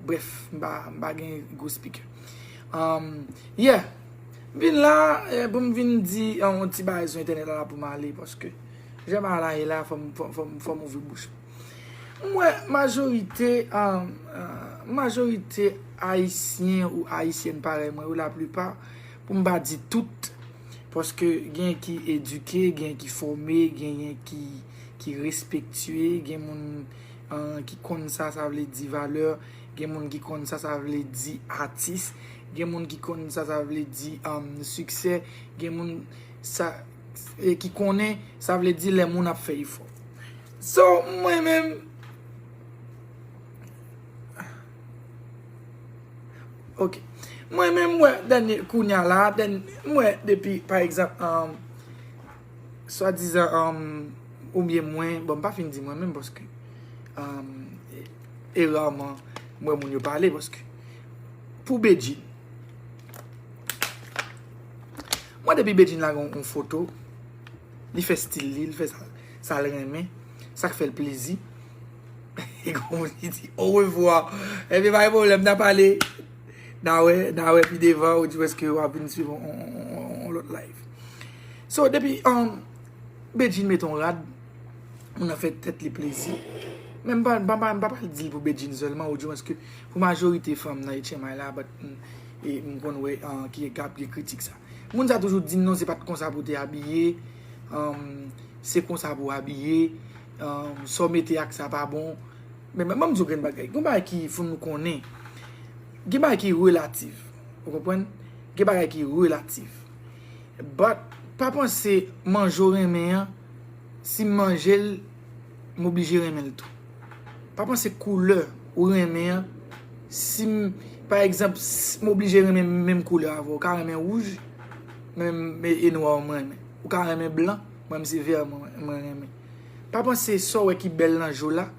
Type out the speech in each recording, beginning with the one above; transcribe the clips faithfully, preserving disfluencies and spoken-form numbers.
Brèf, m pa, m pa gen gwo speaker. Um, yeah. M vin la, eh, pou m vin di, eh, yon ti bagay sou entènèt la pou m ale, paske jan bagay la ye la, fò m, fò, fò, m- fò m ouvri bouch mwen. M wè majorite, um, uh, majorite Ayisyen ou Ayisyèn parèy mwen yo, laplipa, pou m pa di tout, paske gen ki edike, gen ki fòme, genyen ki, ki respektye, gen moun, uh, ki konn sa, sa vle di valè, gen moun ki konn sa, sa vle di atis, gen moun ki konn sa, sa vle di, um, siksè, gen moun sa, e ki konnen sa vle di lè moun ap fè efò. So, mwen menm, ok. Mwen menm, mwen, dènye, kounya la, dènye, mwen, depi, pa egzanp, um, swadizan, um, oubyen mwen, bon, m pa fin di mwen menm, paske, um, e, e raman, mwen moun yo pale, paske, pou Bedjine, mwen, depi Bedjine lage yon, yon foto, li fè stil li, li fè sa, sa l renmen, sa k fè l plezi. E kòm li di, orevwa. Ebyen, pa gen pwoblèm, n a pale. N a wè, n a wè pi devan, ou di prèske w ap vin swiv yon, yon, yon, yon, yon lòt live. So, depi, um, Bedjine mete yon rad, moun nan fè tèt li plezi. Men m pa, m pa, m pa, m pa pral di l pou Bedjine sèlman, ou di prèske pou majorite fanm nan H M I la, but, mm, e m konn wè, uh, ki ap gen kritik sa. Moun sa toujou di m non, se pa t konsa pou w te abiye, um, se konsa pou w abiye, um, sa w mete ak sa pa bon. Men, men, ban m di w grenn bagay. Gen bagay ki fò nou konnen. Gen bagay ki relatif. Ou konprann? Gen bagay ki relatif. But, pa panse manje w renmen an, si m manje l, m oblije renmen l tou. Pa panse koulè ou renmen an, si m, pa egzanp, si m oblije renmen menm koulè avè w. Ou ka renmen wouj, men m, e, e nwa w mwen renmen. Ou ka renmen blan, mwen m se vè mwen, mwen renmen. Pa panse sa w wè ki bèl nan je w la,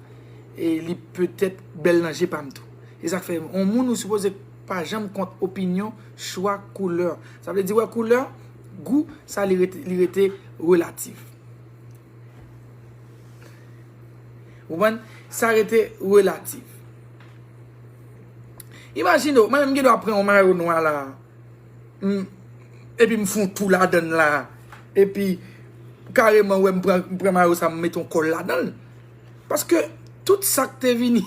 e li petèt bèl nan je pa m tou. E sa k fè, yon moun ou sipoze pa janm kont opinyon, chwa, koulè. Sa vle di, wè, koulè, gou, sa li rete, li rete relatif. Ou konprann? Sa rete relatif. Imajine w, mwen menm m gen dwa pran yon mayo nwa la. M, epi m fè yon tou ladann la. Epi, kareman, wè, m pran, m pran mayo sa, m mete yon kòl ladan l. Paske tout sa k te vini,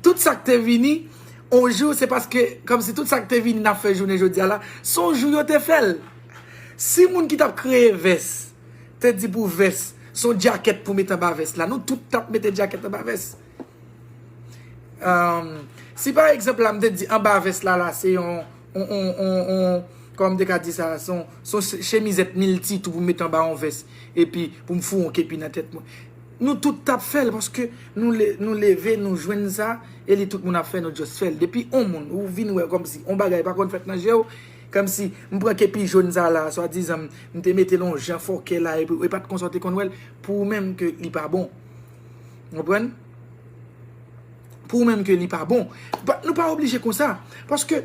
tout sa k te vini, on jou, se paske, kòmsi tout sa k te vini n ap fè jounen jodi a la, se on jou yo te fè l. Si moun ki t ap kreye vès te di pou vès, se on djakèt pou met anba vès la, nou tout t ap mete djakèt anba vès. Um, si pa egzanp la, m te di anba vès la, la, se yon, on, on, on, on, kòman m te ka di sa, se on, se on che- chemizèt milti tou pou met anba yon vès, epi pou m foure yon kepi nan tèt mwen. Nou tout t ap fè l, paske nou, le, nou leve, nou jwenn sa, e li tout moun ap fè, nou just fè l. Depi on moun, ou vin wè kòmsi on bagay pa konn fèt nan je w, kòmsi m pran kepi jòn sa la, swadizan m, m te mete l on jan fòkè la, epi, e pa t konsa w te konn wè l, pou ou menm ke li pa bon. Ou konprann? Pou ou menm ke li pa bon. Pa- nou pa oblije konsa. Paske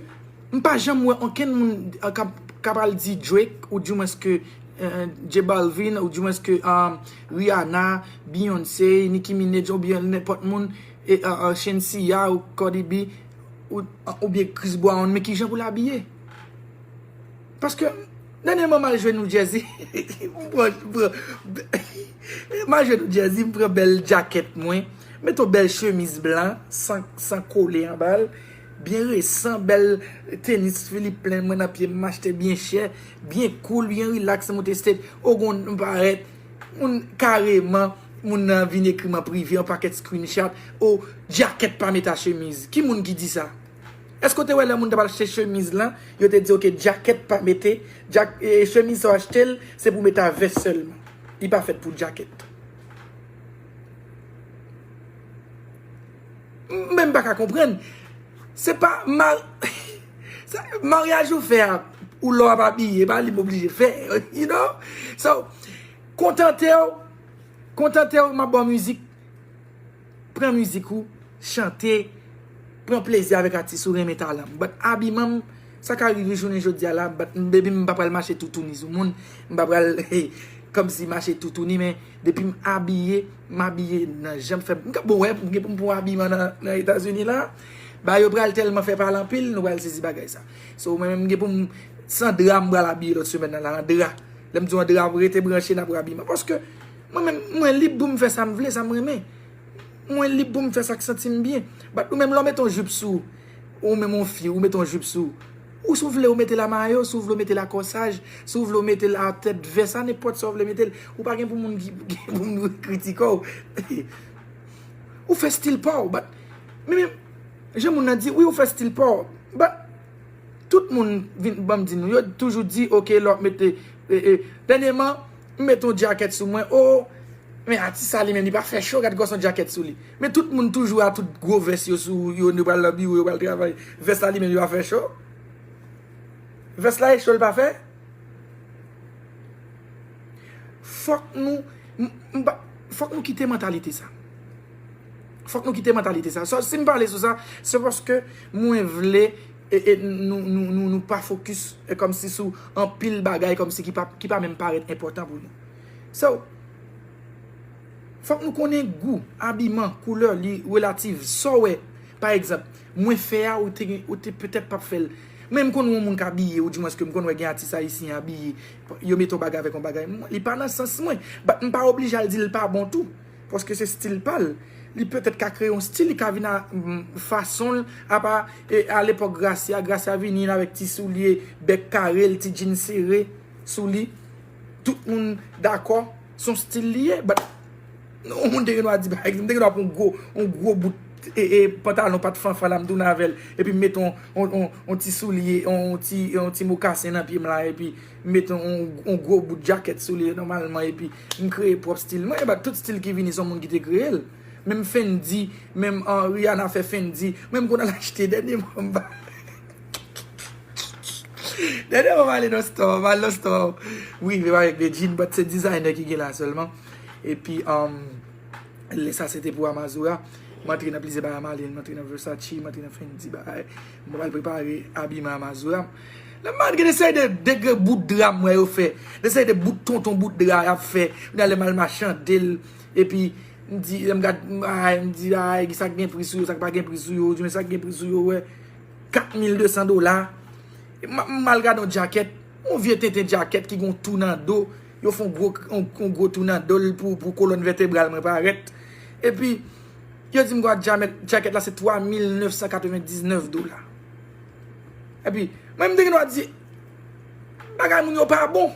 m pa janm wè okenn moun, eh, k ap, k ap al di Drake, ou dimwens ke, eh, J Balvin, ou dimwens ke, um, Rihanna, Beyoncé, Nicki Minaj, oubyen nenpòt moun, e, eh, eh, Shenseea, ou Cardi B, ou, oubyen Chris Brown, men kijan pou l abiye. Paske, dènyèman, m al jwe New Jersey. M pran, m pran, m al jwe New Jersey, m pran bèl djakèt mwen, mete yon bèl chemiz blan, san, san kole anba l, byen resan, bèl tenis Philippe Plein mwen nan pye m, m achte byen chè, byen cool, byen relax, m monte stage. O, gon, m parèt, moun kareman, moun nan vin ekri m an prive, yon pakèt screenshot. O, djakèt pa mete a chemiz. Ki moun ki di sa? Èske w te wè lè moun t ap achte chemiz lan, yo te di, "Ok, djakèt pa mete, djak, e, chemiz sa w achte l, se pou mete a vès sèlman. Li pa fèt pou djakèt." M menm pa ka konprann. Se pa ma, sa, maryaj ou fè a, ou lè w ap abiye, pa li m oblije fè, you know? So, kontante w, kontante w, m ap ba w mizik. Pran mizik ou, chante, pran plezi avèk atis ou, renmen talan m. But abiman m, sa ka rive jounen jodi a la, but baby m pa pral mache toutouni sou moun, m pa pral, kòmsi mache toutouni, men depi m abiye, m abiye nan jan m fè. M ka, bon, wè, m gen pou m pran abiman nan, nan Etazini la. Ba yo pral tèlman fè pale anpil, nou pral sezi bagay sa. So, mwen menm, m gen pou m, se an dra m pral abiye lòt semèn nan la, an dra. Lè m di w an dra, rete branche, n ap wè abiman. Paske, mwen menm, mwen lib pou m fè sa m vle, sa m renmen. Mwen lib pou m fè sa k santi m byen. But ou menm lè w mete yon jip sou ou, ou menm yon fi, ou mete yon jip sou ou, si w vle ou mete l a mayo, si w vle ou mete l a kòsaj, si w vle ou mete l a tèt vès, a nenpòt sa w vle mete l, ou pa gen pou moun ki gen pou moun kritike w. Ou fè stil pa w, but men, men jan moun nan di, wi, ou fè stil pa w, but tout moun vin ban m di nou, yo toujou di, oke, lè w ap mete, e, e, dènyèman, m mete yon djakèt sou mwen, o, men atis sa li menm, li pa fè cho, gad gwòs yon djakèt sou li. Men tout moun toujou a tout gwo vès yo sou yo, yo pral nan biwo, yo pral travay. Vès la li menm, li pa fè cho. Vès la e cho l pa fè. Fòk nou, m, m pa, fòk nou kite mantalite sa. Fòk nou kite mantalite sa. So, si m pale sou sa, se paske mwen vle e, e, nou, nou, nou, nou pa fokis e, kòmsi sou anpil bagay kòmsi ki pa, ki pa menm parèt enpòtan pou nou. So, fòk nou konnen gou, abiman, koulè, li relativ. Sa w wè, pa egzanp, mwen fè a, ou te, ou te petèt p ap fè l. Mwen, m konn wè yon moun k abiye, oudimwens ke m konn wè gen atis ayisyen abiye, yo mete yon bagay avèk yon bagay. Li pa nan sans mwen. But m pa oblije al di l pa bon tou. Paske se stil pa l. Li petèt ka kreye yon stil, li ka vin a mm, fason l. Apa, e, a lepòk Gracia, Gracia vini avèk ti soulye bèk kare l, ti djin sere sou li. Tout moun dakò, se yon stil li ye. But yon moun te gen dwa di, pa egzanp, te gen dwa pran yon gwo, yon gwo bout e, e, pantalon pa t fanfan la, m tounen avè l. Epi m mete yon, yon, yon, yon ti soulye, yon ti, yon ti mokasen nan pye m la, epi m mete yon, yon gwo bout djakèt sou li nòmalman, epi m kreye pwòp stil mwen. But tout stil ki vini, se yon moun ki te kreye l. Menm Fendi, menm, ah, Rihanna fè Fendi. Menm kounye a l achte dènye mwa, m pa. Dènye mwa, m ale nan store, m al nan store. Wi, men pa avèk Bedjine, but se designer ki gen la sèlman. Epi, um, lè sa se te pou Amazura. M antre nan plizyè bagay, m ale, m antre nan Versace, m antre nan Fendi, bagay. Mwen pral prepare abiman Amazura. Lè m antre, de seri de degre bout dra m wè yo fè. De seri de bout tonton bout dra y ap fè. Kounye a lè m al m a chante l. Epi, m di, lè m gad, ay, m di, ay, sa k gen pri sou yo, sa k pa gen pri sou yo, oudimwens sa k gen pri sou yo, wè, kat mil de san dola. M, m al gade yon djakèt, yon vye tenten djakèt ki gen yon tou nan do. Yo fè yon gwo, yon, yon gwo tou nan do l pou, pou kolòn vètebral mwen parèt. Epi, yo di m kwa djamèt, djakèt la se twa mil nèf san katrevendiznèf dola. Epi, mwen m te gen dwa di, bagay moun yo pa bon.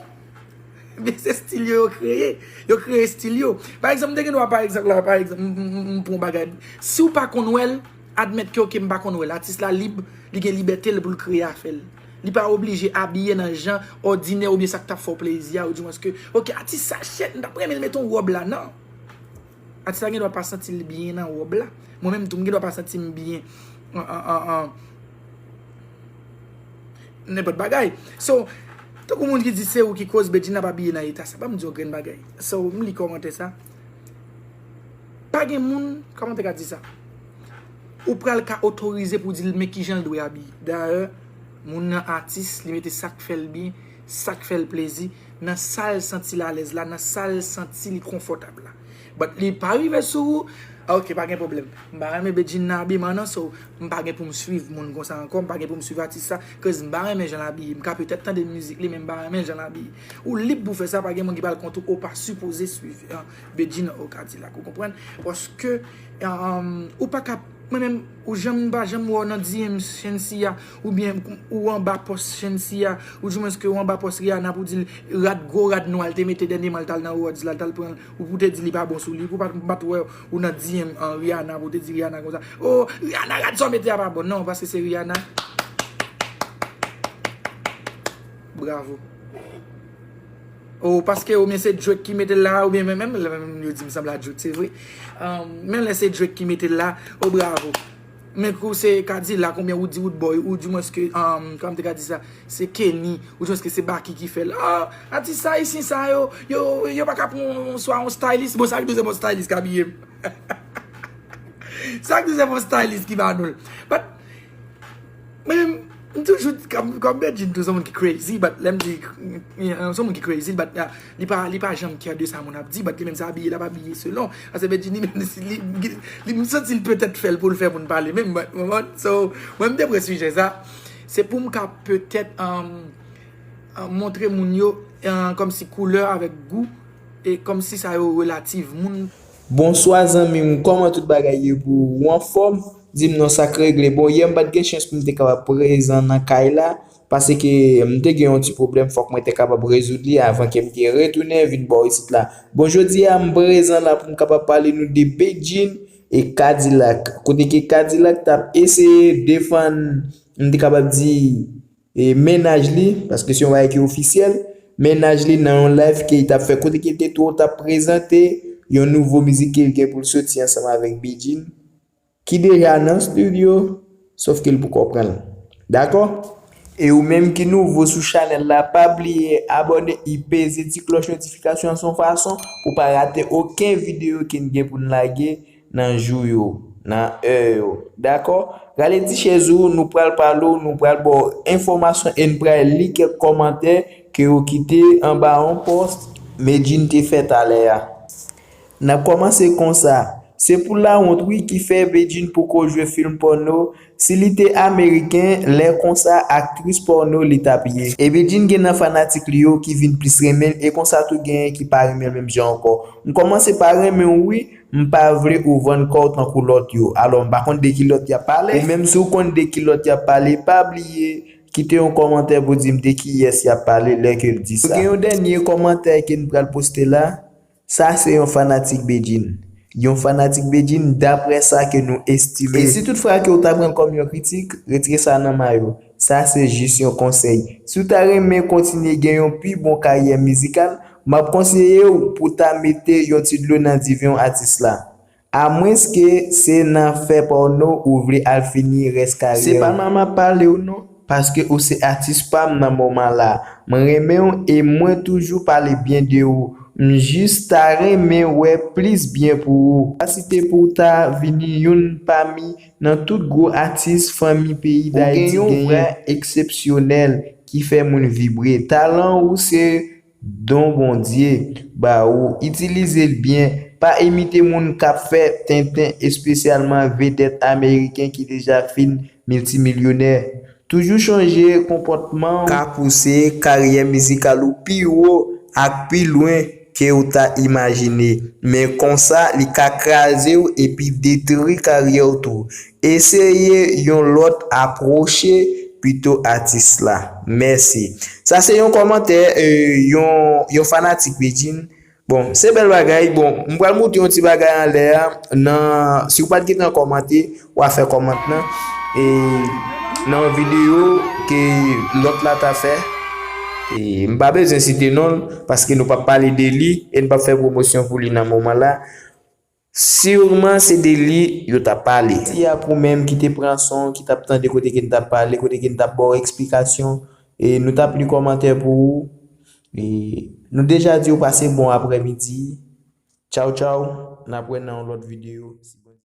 Men se stil yo, yo kreye. Yo kreye stil yo. Pa egzanp, m te gen dwa, pa egzanp, la, pa egzanp, m, m, m, m pran yon bagay. Si w pa konn wè l, admèt ke, oke, m pa konn wè l. Atis la lib, li gen libète l pou l kreye afè l. Li pa oblije abiye nan jan òdinè oubyen sa k t ap fè w plezi a, oudimwens ke, oke, atis sa chèt, m t ap renmen l mete yon wòb la, non. Atis la gen dwa pa santi l byen nan wòb la. Mwen menm tou, m gen dwa pa santi m byen an, an, an, an nenpòt bagay. So, tankou moun ki di se ou ki koz Bedjine ap abiye nan eta sa, ban m di yon grenn bagay. So, m li kòmantè sa. Pa gen moun, kòman te ka di sa? Ou pral ka otorize pou di l men kijan l dwe abiye. Dayè, moun nan atis, li mete sa k fè l byen, sa k fè l plezi, nan sa l santi l alèz la, nan sa l santi li konfòtab la. But li pa rive sou ou, ah, oke, pa gen pwoblèm. M pa renmen Bedjine nan abiman nan, so m pa gen pou m swiv moun konsa ankò, m pa gen pou m swiv atis sa, cause m pa renmen jan l abiye. M ka petèt tande mizik li, men m pa renmen jan l abiye. Ou lib pou fè sa, pa gen moun ki pral kont ou, ou pa sipoze swiv, ah, Bedjine o Kadilak, ou konprann? Paske, ah, ou pa ka, mwen menm, ou janm, m pa janm wè w nan D M Shenseea, oubyen ou anba pòs Shenseea, oudimwens ke ou anba pòs Rihanna pou di l rad, gwo rad nwa l te mete dènyèman l t al nan awards la, l t al pran l, ou pou te di li pa bon sou li, pou pa, pa t wè ou nan D M an Rihanna, pou te di Rihanna konsa, o, Rihanna, rad sa w mete a pa bon, non, paske se Rihanna. Bravo. O, paske oubyen se Drake ki mete l la, oubyen menm, menm, menm yo di m sanble a Drake, se vre. Um, menm lè se Drake ki mete l la, o, bravo. Men kou se Kadilak oubyen Roody Roodboy, oudimwens ke, um, kòman m te ka di sa, se Kenny, oudimwens ke se Baky ki fè l. Ah, atis ayisyen sa yo, yo, yo pa ka pran yon, swa yon stylist. Bon, sa k di w se bon stylist k abiye m? Sa k di w se bon stylist ki ba nou l? But, men, M toujou, kòm, kòm Bedjine tou, se yon moun ki crazy, but lè m di, se yon moun ki crazy, but, ah, li pa, li pa janm care de sa moun ap di, but li menm se abiye l ap abiye selon. Paske Bedjine, li menm, li, li, li, m santi l petèt fè l pou l fè moun pale menm, but, but, so, mwen, m te pran sijè sa, se pou m ka petèt, um, uh, montre moun yo, uh, kòmsi koulè avèk gou, e kòmsi sa yo relative. Moun Bonswa zanmi m, kòman tout bagay ye pou ou? Ou anfòm? Di m non, sa k regle? Bon, yè m pa t gen chans pou m te kapab prezan nan kay la, paske m te gen yon ti pwoblèm, fòk mwen te kapab rezoud li avan ke m te retounen vin bò isit la. Bon, jodi a, m prezan la pou m kapab pale nou de Bedjine e Kadilak. Kote ke Kadilak t ap eseye defann, m te kapab di, e mennaj li, paske se yon bagay ki ofisyèl, mennaj li nan yon live ke li t ap fè, kote ke l te tou t ap prezante yon nouvo mizik ke l gen pou l soti ansanm avèk Bedjine, ki deja nan estidyo, sòf ke l poko pran l. Dakò? E ou menm ki nouvo sou chanèl la, pa bliye abòne e peze ti klòch notifikasyon an, se yon fason pou pa rate okenn videyo ke n gen pou n lage nan jou yo, nan è yo. Dakò? Rale ti chèz ou, nou pral pale w, nou pral ba w enfòmasyon e n pral li kèk kòmantè ke yo kite anba yon pòs Medjine te fè talè a. N ap kòmanse konsa. Se pou lawont wi ki fè Bedjine poko jwe fim pòno. Si li te ameriken, lè konsa aktris pòno li t ap ye. E Bedjine gen nan fanatik li yo ki vin plis renmen l, e konsa tou genyen ki pa renmen l menm jan ankò. M kòmanse pa renmen w wi, m pa vle ou vann kò w tankou lòt yo. Alò, m pa konn de ki lòt y ap pale. Ou menm si w konn de ki lòt y ap pale, pa bliye kite yon kòmantè pou di m de kiyès y ap pale lè ke l di sa. Gen yon dènye kòmantè ke n pral poste la. Sa se yon fanatik Bedjine. Yon fanatik Bedjine, daprè sa ke nou estime. E si toutfwa ke w ta pran l kòm yon kritik, retire sa nan may ou. Sa se jis yon konsèy. Si w ta renmen kontinye gen yon pi bon karyè mizikal, m ap konseye w pou w ta mete yon ti dlo nan diven w atis la. Amwenske se nan fè pòno ou vle al fini rès karyè w. Se pa mal m ap pale w non, paske ou se atis pa m nan moman la. Mwen renmen w e mwen toujou pale byen de ou. M jis ta renmen wè plis byen pou ou. Kapasite pou w ta vini youn pami nan tout gwo atis fanmi peyi Dayiti genyen. Ou gen yon vwa eksepsyonèl ki fè moun vibre. Talan ou se don Bondye ba ou. Itilize l byen. Pa imite moun k ap fè tenten, espesyalman vedèt ameriken ki deja fin miltimilyonè. Toujou chonje konpòtman w ka pouse karyè mizikal ou pi wo ak pi lwen ke w ta imajine. Men konsa, li ka kraze w epi detri karyè w tou. Eseye yon lòt apwoche pito atis la. Mèsi. Sa se yon kòmantè, e, yon, yon fanatik Bedjine. Bon, se bèl bagay. Bon, m pral moute yon ti bagay anlè a. Nan, si w pa t gentan kòmante, w a fè kòmant nan. E nan yon videyo ke lòt la ta fè. E m pa bezwen site non l, paske nou p ap pale de li, e n p ap fè pwomosyon pou li nan moman la. Siman se de li yo t ap pale. Mèsi a pou menm ki te pran son, ki t ap tande kote ke n t ap pale, kote ke n t ap ba w eksplikasyon. E nou t ap li kòmantè pou ou. E nou deja di w pase bon aprèmidi. Tchaw, tchaw. N ap wè nan yon lòt videyo.